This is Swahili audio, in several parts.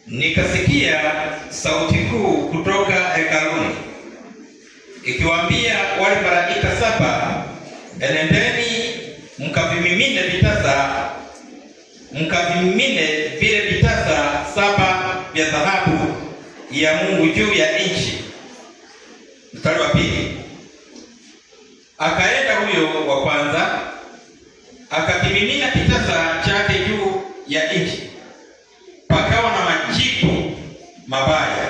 Nikasikia sauti kuu kutoka hekaluni ikiwaambia wale malaika saba, enendeni mkavimimine vitasa, mkavimimine vile vitasa saba vya dhahabu ya Mungu juu ya nchi. Mstari wa pili, akaenda huyo wa kwanza akakimimina kitasa chake juu ya nchi, pakawa na majipu mabaya,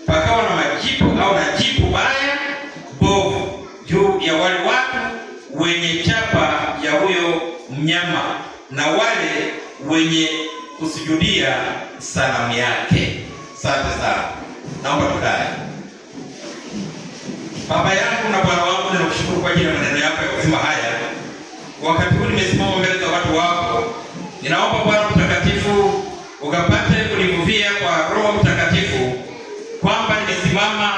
pakawa na majipu au na jipu baya bovu juu ya wale watu wenye chapa ya huyo mnyama na wale wenye kusujudia sanamu yake. Asante sana, naomba tukae. Baba yangu na Bwana wangu, ninakushukuru kwa ajili ya maneno yako ya uzima haya. Wakati huu nimesimama mbele za watu wako, ninaomba Bwana Mtakatifu ukapate kunivuvia kwa Roho Mtakatifu kwamba nimesimama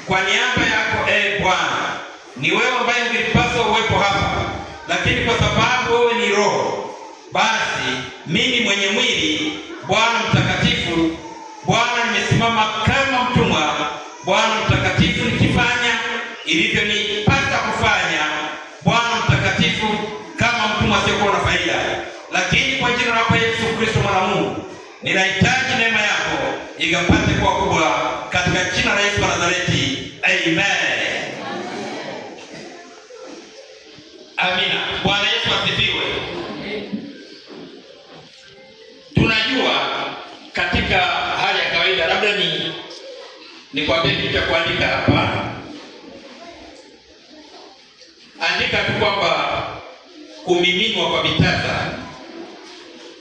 kwa niaba yako. E Bwana, ni wewe ambaye ungelipaswa uwepo hapa, lakini kwa sababu wewe ni Roho, basi mimi mwenye mwili, Bwana Mtakatifu, Bwana, nimesimama kama mtumwa, Bwana Mtakatifu, nikifanya ilivyonipasa kufanya, Bwana Mtakatifu, kama mtumwa asiyokuwa na faida, lakini kwa jina lako Yesu Kristo mwana Mungu, ninahitaji neema yako ikapate kuwa kubwa katika jina la Yesu wa Nazareti, amen. Amina. Bwana Yesu asifiwe. Tunajua katika hali ya kawaida, labda ni nikwambie kitu cha kuandika hapa. Andika tu kwamba kumiminwa kwa vitasa.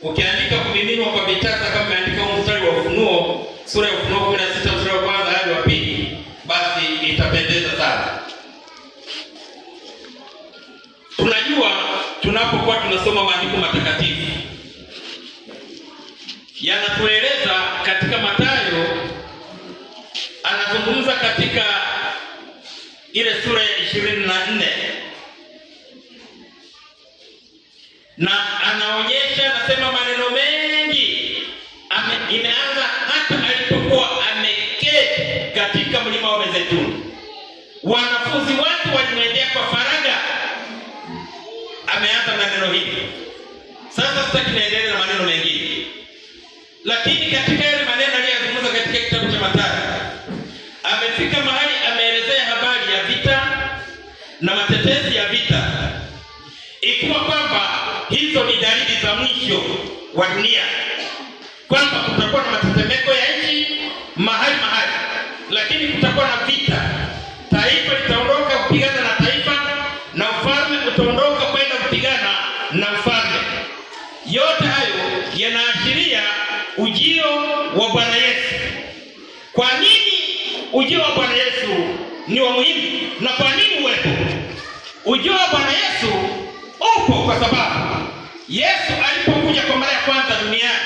Ukiandika kumiminwa kwa vitasa kama umeandika huu mstari wa Ufunuo, sura ya Ufunuo 16 mstari wa kwanza hadi wa pili, basi itapendeza sana. Tunajua tunapokuwa tunasoma maandiko matakatifu yanatueleza katika Mathayo, anazungumza katika ile sura ya 24 na anaonyesha, anasema maneno mengi. Imeanza hata alipokuwa ameketi katika mlima wa Mizeituni, wanafunzi wake walimwendea kwa faragha. Ameanza na neno hili. Sasa sitaki niendelee na maneno mengine, lakini katika yale maneno aliyozungumza katika kitabu cha Mathayo, amefika mahali ameelezea habari ya vita na matetezi ya vita, ikiwa kwamba hizo ni dalili za mwisho wa dunia, kwamba kutakuwa na matetemeko ya nchi mahali mahali, lakini kutakuwa na vita. Taifa litaondoka kupigana na taifa, na ufalme utaondoka kwenda kupigana na ufalme. Yote hayo yanaashiria ujio wa Bwana Yesu. Kwa nini ujio wa Bwana Yesu ni wa muhimu na kwa nini uwepo? Ujio wa Bwana Yesu upo kwa sababu Yesu alipokuja kwa mara ya kwanza duniani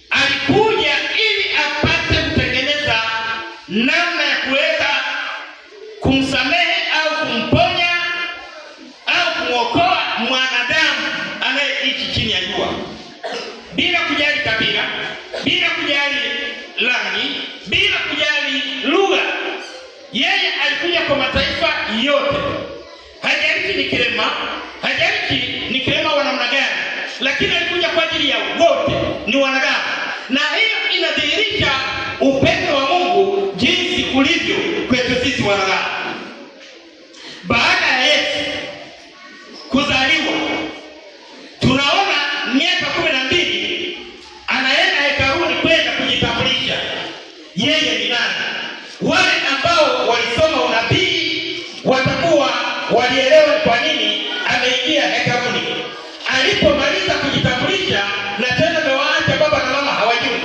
alikuja ili apate kutengeneza namna ya kuweza kumsamehe au kumponya au kumwokoa mwanadamu anayeishi chini ya jua, bila kujali kabila, bila kujali rangi, bila kujali lugha. Yeye alikuja kwa mataifa yote, hajalishi ni kilema, hajalishi ni kilema wa namna gani, lakini alikuja kwa ajili ya wote, ni wanadamu. Na hiyo inadhihirisha upendo wa Mungu jinsi ulivyo kwetu sisi wanadamu. Baada ya Yesu kuzaliwa, tunaona miaka 12 anaenda hekaluni kwenda kujitambulisha yeye ni nani. Wale ambao walisoma unabii watakuwa walielewa kwa nini ameingia hekaluni. Alipomaliza kujitambulisha, na tena amewaacha baba na mama hawajui,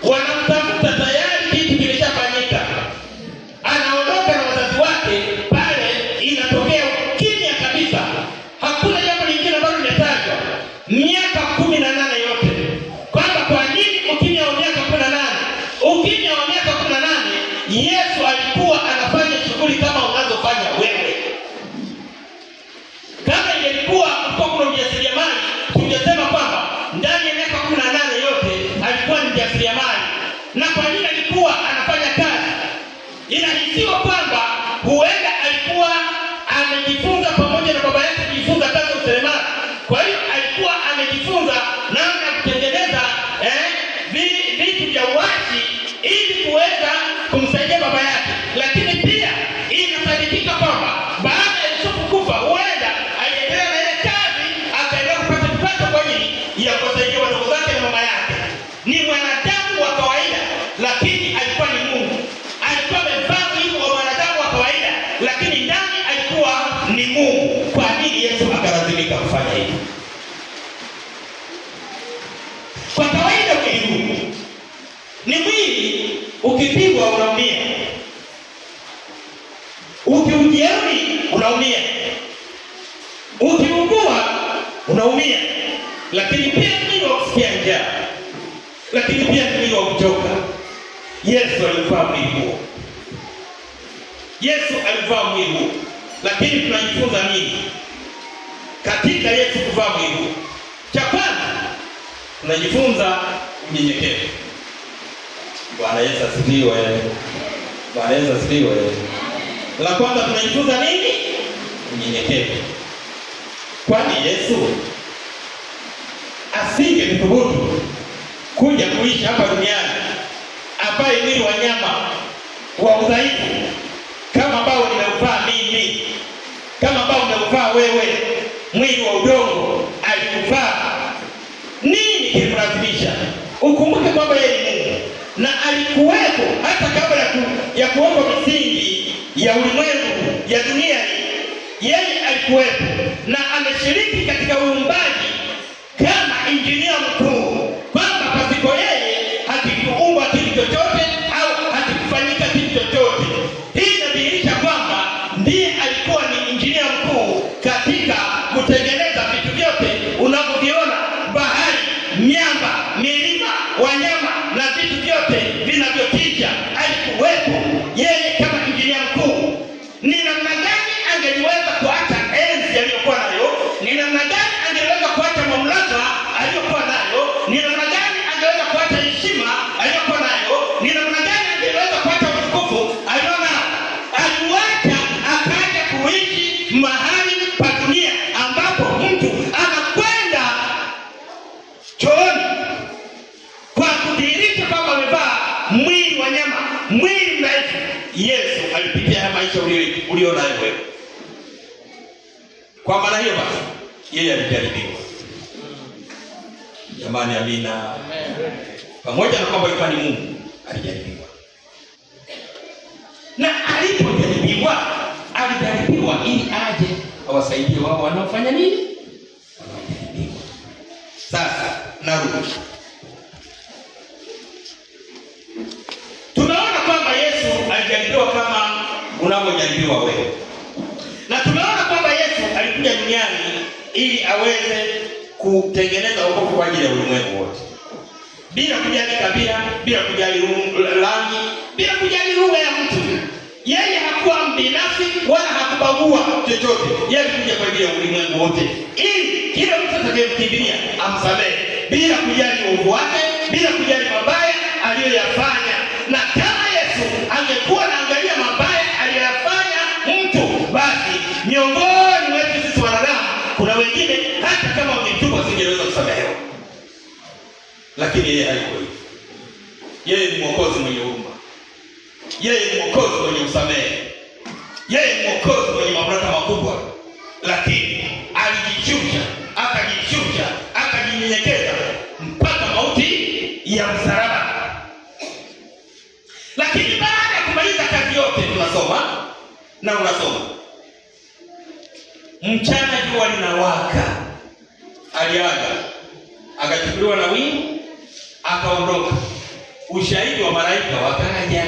wanamtafuta tayari, kitu kimeshafanyika. Anaondoka na wazazi wake pale, inatokea kimya kabisa, hakuna jambo lingine ambalo limetajwa miaka 18 yote. Kwamba kwa nini ukimya wa miaka 18? Ukimya wa miaka 18, Yesu alikuwa anafanya shughuli Kwa nini alikuwa anafanya kazi? Inahisiwa kwamba huenda alikuwa amejifunza pamoja na baba yake kujifunza kazi ya useremala. Kwa hiyo alikuwa amejifunza namna ya kutengeneza vitu vya uwashi ili kuweza kumsaidia baba yake, lakini pia inasadikika kwamba baada ya Yusufu kufa, huenda aliendelea na ile kazi, akaendelea kupata kipato kwa ajili ya kuwasaidia wadogo zake na mama yake. Ni mwanadamu wa kawaida, lakini alikuwa ni Mungu. Alikuwa amevaa mwili wa mwanadamu wa kawaida, lakini ndani alikuwa ni Mungu. Kwa nini Yesu akalazimika kufanya hivi? Kwa kawaida mwili huu ni mwili, ukipigwa unaumia, ukiujeruhi unaumia, ukiugua unaumia, lakini pia mwili wa kusikia njaa, lakini pia mwili wa kuchoka. Yesu alivaa mwili huo, Yesu alivaa mwili huo. Lakini tunajifunza nini katika Yesu kuvaa mwili huo? Cha kwanza tunajifunza unyenyekevu. Bwana Yesu asifiwe. Bwana Yesu asifiwe. La kwanza tunajifunza nini? Unyenyekevu. Kwani Yesu asingethubutu kuja kuishi hapa duniani ambaye mwili wa nyama wa udhaifu kama ambao nimeuvaa mimi, kama ambao umeuvaa wewe, mwili wa udongo aliuvaa. Nini kilimlazimisha? Ukumbuke kwamba yeye ni Mungu na alikuwepo hata kabla ya kuwekwa misingi ya ulimwengu ya dunia hii. Yeye alikuwepo na ameshiriki katika uumbaji kama injinia mkuu, kwamba pasipo yeye hakikuumbwa kitu chochote au hakikufanyika kitu chochote. Hii inadhihirisha kwamba ndiye alikuwa ni injinia mkuu katika kutengeneza vitu vyote unavyoviona, bahari, miamba, milima, wanyama na vitu vyote vinavyotisha. Alikuwepo yeye kama injinia mkuu. Ni namna gani angeliweza kuacha enzi aliyokuwa nayo? Ni namna gani angeliweza kuacha mamlaka aliyokuwa nayo? Ni namna gani angeweza kuacha heshima aliyokuwa nayo? Ni namna gani angeweza kuacha utukufu alionao? Aliwacha akaja kuishi mahali pa dunia ambapo mtu anakwenda chooni kwa kudhihirisha kwamba amevaa mwili wa nyama, mwili mdhaifu. Yesu alipitia haya maisha ulio nayo wewe. Kwa maana hiyo basi, yeye alijaribiwa. Jamani, amina. Pamoja na kwamba alikuwa ni Mungu, alijaribiwa. Na alipojaribiwa, alijaribiwa ili aje awasaidie wao wanaofanya nini? Wanaojaribiwa. Sasa narudi. Tunaona kwamba Yesu alijaribiwa kama unavyojaribiwa wewe. Na tunaona kwamba Yesu alikuja duniani ili aweze kutengeneza wokovu kwa ajili ya ulimwengu wote, bila kujali kabila, bila kujali rangi, bila kujali lugha ya mtu. Yeye hakuwa mbinafsi wala hakubagua chochote. Yeye alikuja kwa ajili ya ulimwengu wote, ili kila mtu atakayemkimbilia amsamehe, bila kujali uovu wake, bila kujali mabaya aliyoyafanya. Na kama Yesu angekuwa anaangalia mabaya aliyoyafanya mtu, basi miongoni mwetu sisi wanadamu kuna wengine hata kama wangetubu wasingeweza kusamehewa. Lakini yeye haikuwa hivyo. Yeye ni Mwokozi mwenye huruma. Yeye ni Mwokozi mwenye usamehe. Yeye ni Mwokozi mwenye mamlaka makubwa. Lakini alijishusha, akajishusha, akajinyenyekeza mpaka mauti ya msalaba. Lakini baada ya kumaliza kazi yote, tunasoma na unasoma, mchana jua linawaka, aliaga, akachukuliwa na wingu, akaondoka. Ushahidi wa malaika wakaja,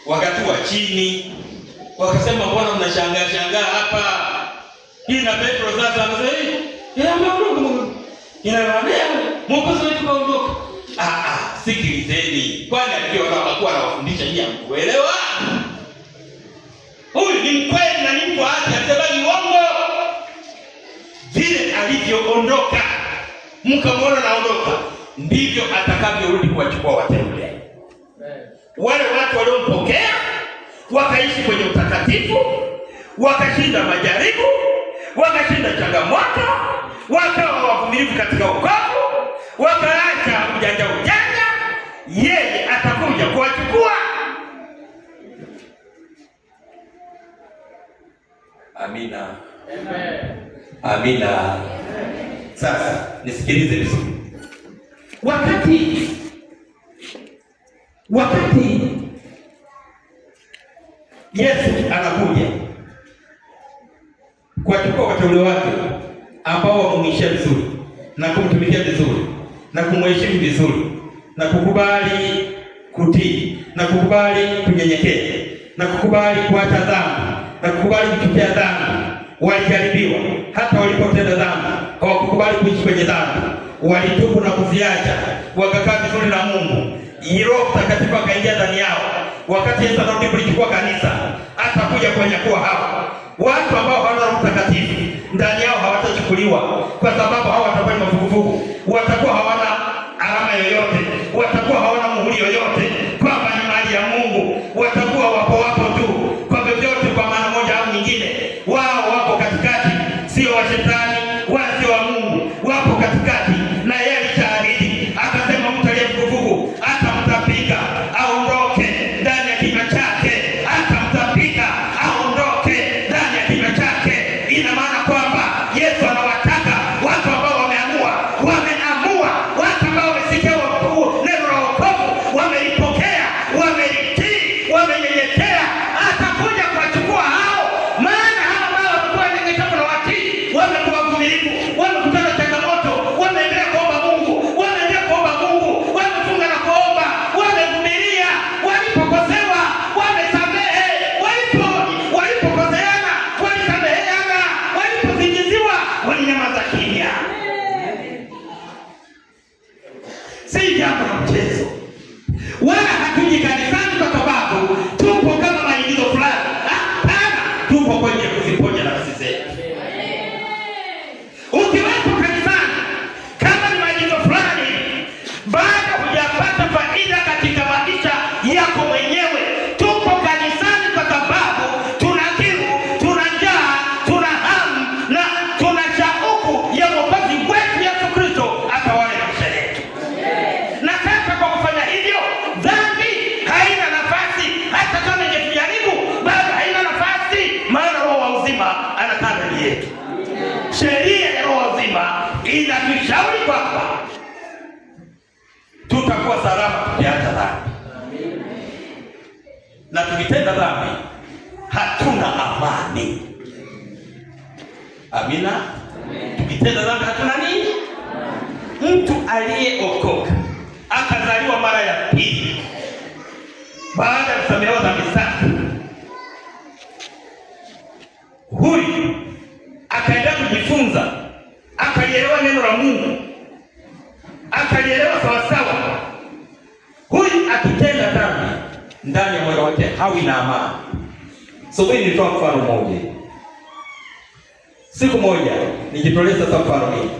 wakatua chini, wakasema, mbona mnashangaa shangaa hapa? Hii na Petro sasa anasema, ameondoka Mungu. Inawaambia Mwokozi wetu kaondoka. Sikilizeni. Kwani alikuwa anakuwa anawafundisha nyinyi hamkuelewa? Huyu ni mkweli na ni mtu haki, asemaji uongo. Vile alivyoondoka, mkamwona naondoka, ndivyo atakavyorudi kuwachukua wateule. Wale watu waliompokea wakaishi kwenye utakatifu, wakashinda majaribu, wakashinda changamoto, wakawa wavumilivu katika wokovu, wakaacha ujanja ujanja, yeye atakuja kuwachukua. Amina. Amen. Amina. Sasa nisikilize vizuri. Wakati Yesu anakuja kuwachukua wateule wake ambao wamemwishia vizuri na kumtumikia vizuri na kumheshimu vizuri na kukubali kutii na kukubali kunyenyekea na kukubali kuacha dhambi na kukubali kuchukia dhambi. Walijaribiwa hata walipotenda dhambi hawakukubali kuishi kwenye dhambi, walitubu na kuziacha, wakakaa vizuri na Mungu. Roho Mtakatifu akaingia ndani yao. Wakati Yesu anarudi kulichukua kanisa, atakuja kuwanyakua hawa watu ambao hawana Roho Mtakatifu ndani yao, hawatachukuliwa kwa sababu hawa watakuwa ni mavuguvugu, watakuwa hawana alama yoyote, watakuwa hawana muhuri yoyote kwamba ni mali ya Mungu, watakuwa wapo wapo tu kwa vyovyote, kwa maana moja au nyingine, wao wako katikati, sio wa shetani wala sio wa Mungu, wapo katikati. Na yeye alishaahidi akasema, mtu aliye vuguvugu atamtapika aondoke ndani ya kinywa chake, atamtapika aondoke ndani ya kinywa chake. Ina maana kwamba Yesu anawataka watu ambao wameamua, wameamua, watu ambao wamesikia neno la wokovu, wamelipokea, wamelitii, wamenyenyekea. Atakuja kuwachukua hao, maana hao ambao wamekuwa wanyenyekevu na watii, wamekuwa wavumilivu, wamekutana na changamoto, wameendelea kuomba Mungu, wameendelea kuomba Mungu, wamefunga na kuomba, wamevumilia, walipokosewa wamesamehe, walipokoseana walisameheana, waliposingiziwa walinyamaza kimya. Si jambo la mchezo, wala hatuji kanisani kwa sababu tupo kama maigizo fulani. Hapana, tupo kwenye kuziponya nafsi zetu. Ukiwepo kanisani kama ni maigizo fulani, bado hujapata faida katika maisha yako mwenyewe. Tupo kanisani kwa sababu tuna kiu, tuna njaa, tuna hamu na tuna shauku ya Mwokozi wetu Yesu Kristo atawale maisha yetu. Na sasa kwa kufanya hivyo, dhambi haina nafasi. Hata kama ingetujaribu bado haina nafasi, maana Roho wa uzima anakaa ndani yetu. Sheria ya Roho wa uzima inatushauri kwamba tutakuwa salama tukiacha dhambi, na tukitenda dhambi hatuna amani. Amina. Tukitenda dhambi hatuna nini? Mtu aliyeokoka akazaliwa mara ya pili baada ya kusamehewa dhambi zake, huyu akaendelea kujifunza, akalielewa neno la Mungu, akalielewa sawasawa. Huyu akitenda dhambi ndani ya moyo wake hawi na amani. So mimi nilitoa mfano mmoja. Siku moja nijitolee sasa mfano hii.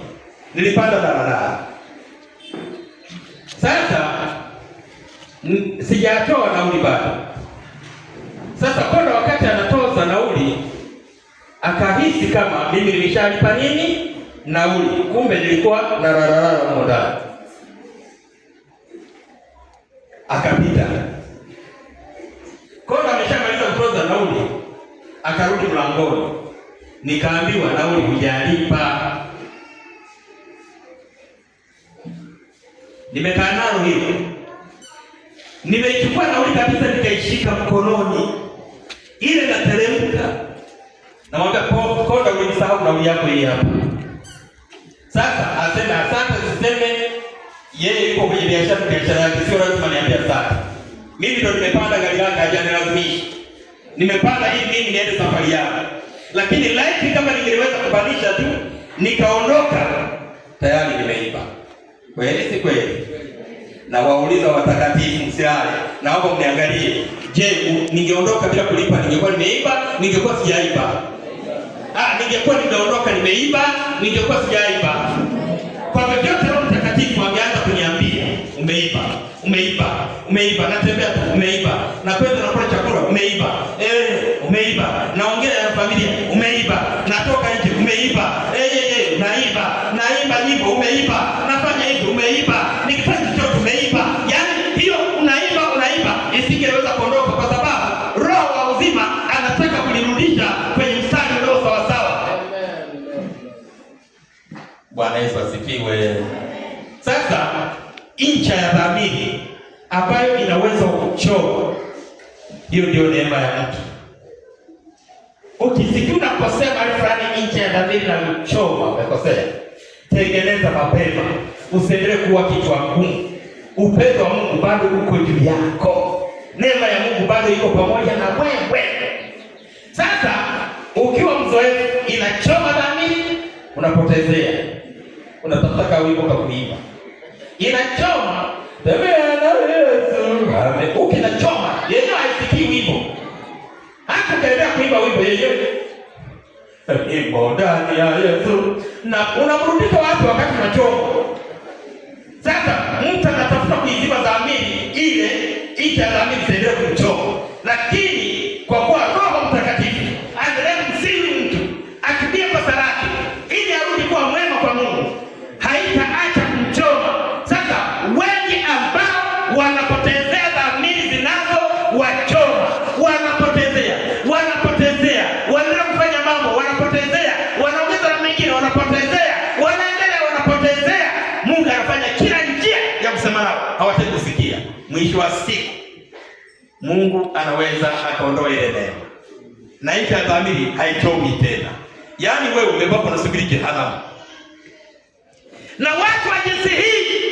Nilipanda daladala. Sasa sijatoa nauli bado. Sasa konda wakati anatoza nauli akahisi kama mimi nimeshalipa nini nauli, kumbe nilikuwa na rararara humo ndani. Akapita. Konda ameshamaliza kutoza nauli, akarudi mlangoni. Nikaambiwa nauli hujalipa. Nimekaa nalo hilo. Nimeichukua nauli kabisa nikaishika mkononi. Ile nateremka. Namwambia konda, umenisahau nauli yako hii hapa. Sasa aseme asante, siseme yeye yuko kwenye biashara, biashara yake sio lazima niambie asante. Mimi ndo nimepanda gari lake, hajanilazimisha. Nimepanda hii mimi niende safari yangu. Lakini laiti kama ningeweza kubadilisha tu nikaondoka, tayari nimeiba. Kweli si kweli? Na wauliza watakatifu, msilale, naomba mniangalie. Je, ningeondoka bila kulipa ningekuwa nimeiba? Ningekuwa sijaiba? Ningekuwa nimeondoka nimeiba, ningekuwa sijaiba. Kwa vyovyote Roho Mtakatifu angeanza kuniambia umeiba. Umeiba, umeiba, umeiba, natembea tu, umeiba, nakwenda nakula chakula, umeiba, umeiba, naongea na familia, umeiba, natoka nje, umeiba, naiba, naimba nyimbo, umeiba, nafanya hivi, umeiba, nikifanya chochote umeiba. Yaani hiyo unaiba, unaiba, isingeweza kuondoka kwa sababu Roho wa uzima anataka kulirudisha kwenye mstari ulio sawasawa. Bwana Yesu asifiwe. Sasa ncha ya dhamiri ambayo inaweza kuchoma, hiyo ndio neema ya mtu. Ukisikia unakosea mahali fulani, ncha ya dhamiri na kuchoma, umekosea, tengeneza mapema, usiendelee kuwa kichwa ngumu. Upendo wa Mungu bado uko juu yako, neema ya Mungu bado iko pamoja na wewe. Sasa ukiwa mzoefu, inachoma dhamiri, unapotezea, unatafuta kawimbo ka kuimba, inachoma tembea na Yesu. Amen. Ukinachoma yenyewe haisikii wimbo, hata ukaendelea kuimba wimbo yenyewe wimbo ndani ya Yesu, na unamrudisha wapi wakati unachoma? Sasa mtu anatafuta kuizima dhamiri ile, icha dhamiri isiendelee kumchoma, lakini kwa kuwa Roho Mtakatifu aendelee kumsihi mtu atubie kosa lake ili arudi kuwa mwema kwa Mungu, haitaacha kumchoma. Sasa wengi ambao wanapotezea dhamiri zinazowachoma, wanapotezea, wanapotezea, wanaendelea kufanya mambo, wanapotezea, wanaongeza na mengine, wanapotezea, wanaendelea, wanapotezea. Mungu anafanya kila njia ya kusema nao, hawataki kusikia. Mwisho wa siku Mungu anaweza akaondoa ile neema na ncha ya dhamiri haichomi tena. Yaani wewe umebaki unasubiri jehanamu. Na watu wa jinsi hii,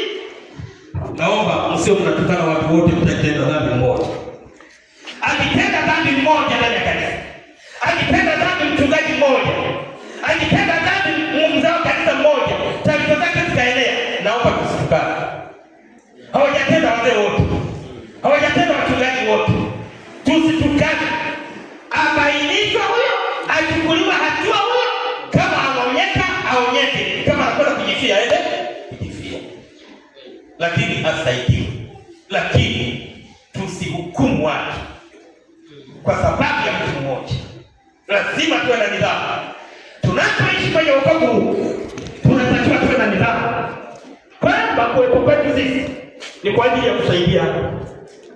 naomba msio mnatukana watu wote mtatenda dhambi mmoja. Akitenda dhambi mmoja ndani ya kanisa, akitenda dhambi mchungaji mmoja, akitenda dhambi mzee wa kanisa mmoja, taarifa zake zikaenea, naomba tusitukane. Hawajatenda wazee wote, hawajatenda wachungaji wote, tusitukane. Abainishwe huyo, achukuliwe hatua huyo, kama anaonyeka aonyeke, kama anakwenda kujifia aende kujifia, lakini asaidiwe. Lakini tusihukumu watu kwa sababu ya mtu mmoja. Lazima tuwe na nidhamu. Tunapoishi kwenye wokovu huu, tunatakiwa tuwe na nidhamu kwamba kuwepo kwetu sisi ni kwa ajili ya kusaidiana.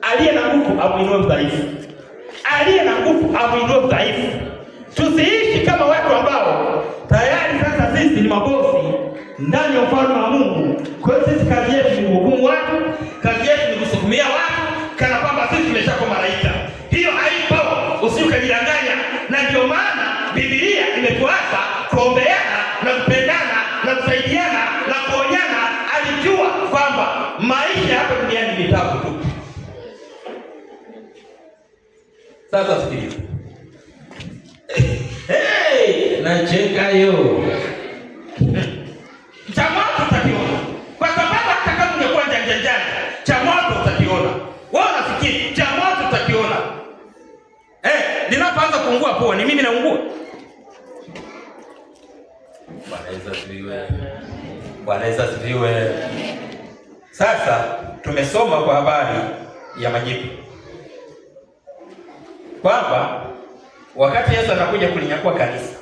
Aliye na nguvu amuinue mdhaifu, aliye na nguvu amuinue mdhaifu. Tusiishi kama watu ambao tayari sasa sisi ni mabosi ndani ya ufalme wa Mungu. Kwa hiyo sisi kazi yetu ni kuhukumu watu, kazi yetu ni kusukumia watu kana kwamba sisi tumeshakuwa malaika. Hiyo haipo, usijikadanganya. Na ndio maana Biblia imetuasa kuombeana na kupendana na kusaidiana na kuonyana. Alijua kwamba maisha hapa duniani ni tabu tu. Sasa sikiliza. Hey, nacheka yo. Cha moto utakiona. Kwa sababu hata kama ungekuwa janja janja, cha moto utakiona. Wewe unafikiri cha moto utakiona. Ninapoanza kuungua poa, ni mimi naungua. Bwana Yesu asifiwe. Bwana Yesu asifiwe. Sasa tumesoma kwa habari ya majipu kwamba wakati Yesu anakuja kulinyakua kanisa,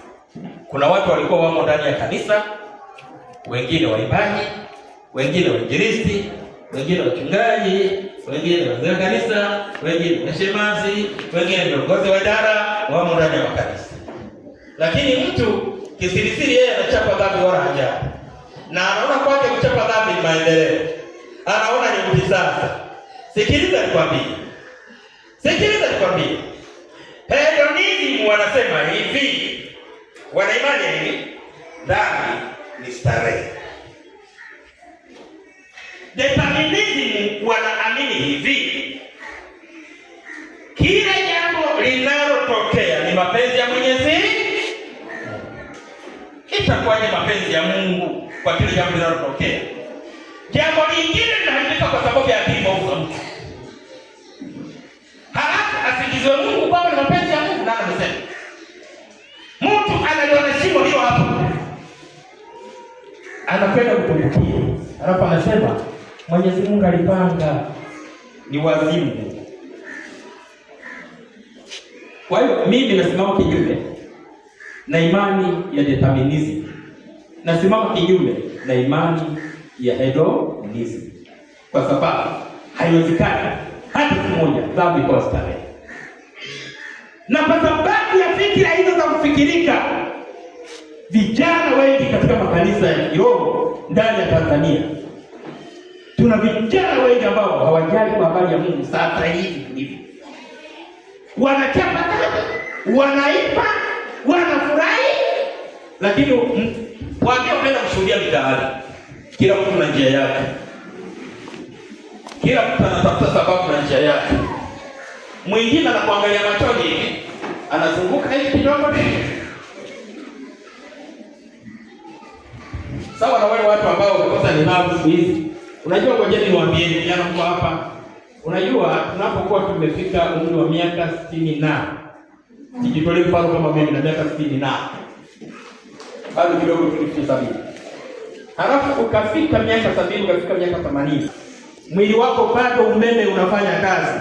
kuna watu walikuwa wamo ndani ya kanisa, wengine waimbaji, wengine wainjilisti, wengine wachungaji, wengine wazee wa kanisa, wengine mashemasi, wengine viongozi wa idara, wamo ndani ya kanisa. Lakini mtu kisirisiri yeye anachapa dhambi wala hajali, na anaona kwake kuchapa dhambi ni maendeleo, anaona ni kisasa. Sikiliza nikwambie, sikiliza nikwambie, hedonism wanasema hivi, wana imani hivi, dhambi ni starehe. Determinism wanaamini hivi, kila jambo linalotokea ni mapenzi ya Mwenyezi. Itakuwaje mapenzi ya Mungu kwa kila jambo linalotokea? Jambo lingine linaharibika kwa sababu ya akili mbovu za mtu, halafu asingizwe Mungu kwamba ni mapenzi ya Mungu. Nani amesema? Mtu analiona shimo hilo hapo, anakwenda kutumbukia, alafu anasema Mwenyezi Mungu alipanga, ni wazimu. Kwa hiyo mimi nasimama kinyume na imani ya determinism, nasimama kinyume na imani ya hedonism, kwa sababu haiwezekani hata siku moja dhambi ikawa starehe. Na kwa sababu ya fikira hizo za kufikirika, vijana wengi katika makanisa ya kiroho ndani ya Tanzania, tuna vijana wengi ambao hawajali kwa habari ya Mungu. Sasa hivi tulivyo, wanachapa dhambi, wanaiba, wanafurahi, lakini waambie unaenda kushuhudia mitaani, kila mtu na njia yake, kila mtu anatafuta sababu na njia yake. Mwingine anakuangalia machoni hivi, anazunguka hivi kidogo, sawa na wale watu ambao wamekosa nidhamu siku hizi. Unajua, ngojeni niwaambie vijana mko hapa. Unajua, tunapokuwa tumefika umri wa miaka 60 na sijitolee mfano kama mimi na miaka 60 na bado kidogo tu nifike 70, halafu ukafika miaka 70, ukafika miaka 80, mwili wako bado umeme unafanya kazi,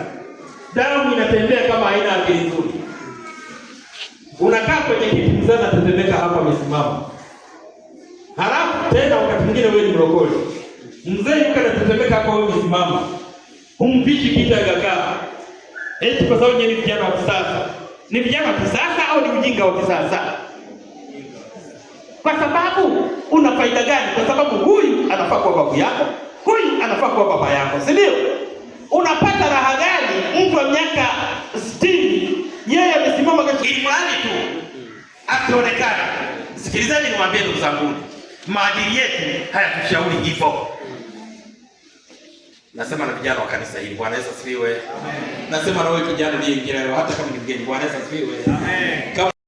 damu inatembea kama haina akili nzuri. Unakaa kwenye kiti, mzee anatetemeka hapa amesimama. Halafu tena wakati mwingine wewe ni mlokole, mzee yuko anatetemeka hapa, wewe umesimama, humpishi kiti akakaa, eti kwa sababu nyinyi ni vijana wa kisasa. Ni vijana wa kisasa au ni ujinga wa kisasa? Kwa sababu una faida gani? Kwa sababu huyu anafaa kuwa babu yako, huyu anafaa kuwa baba yako, si ndio? Unapata raha gani mtu wa miaka 60 yeye amesimama ili mradi tu akionekana? Sikilizeni niwaambie ndugu zangu, maadili yetu hayatushauri hivyo. Nasema na vijana wa kanisa hili, Bwana Yesu asifiwe. Nasema na wewe kijana uliyeingia leo, hata kama ni mgeni, Bwana Yesu asifiwe. Amen. Kama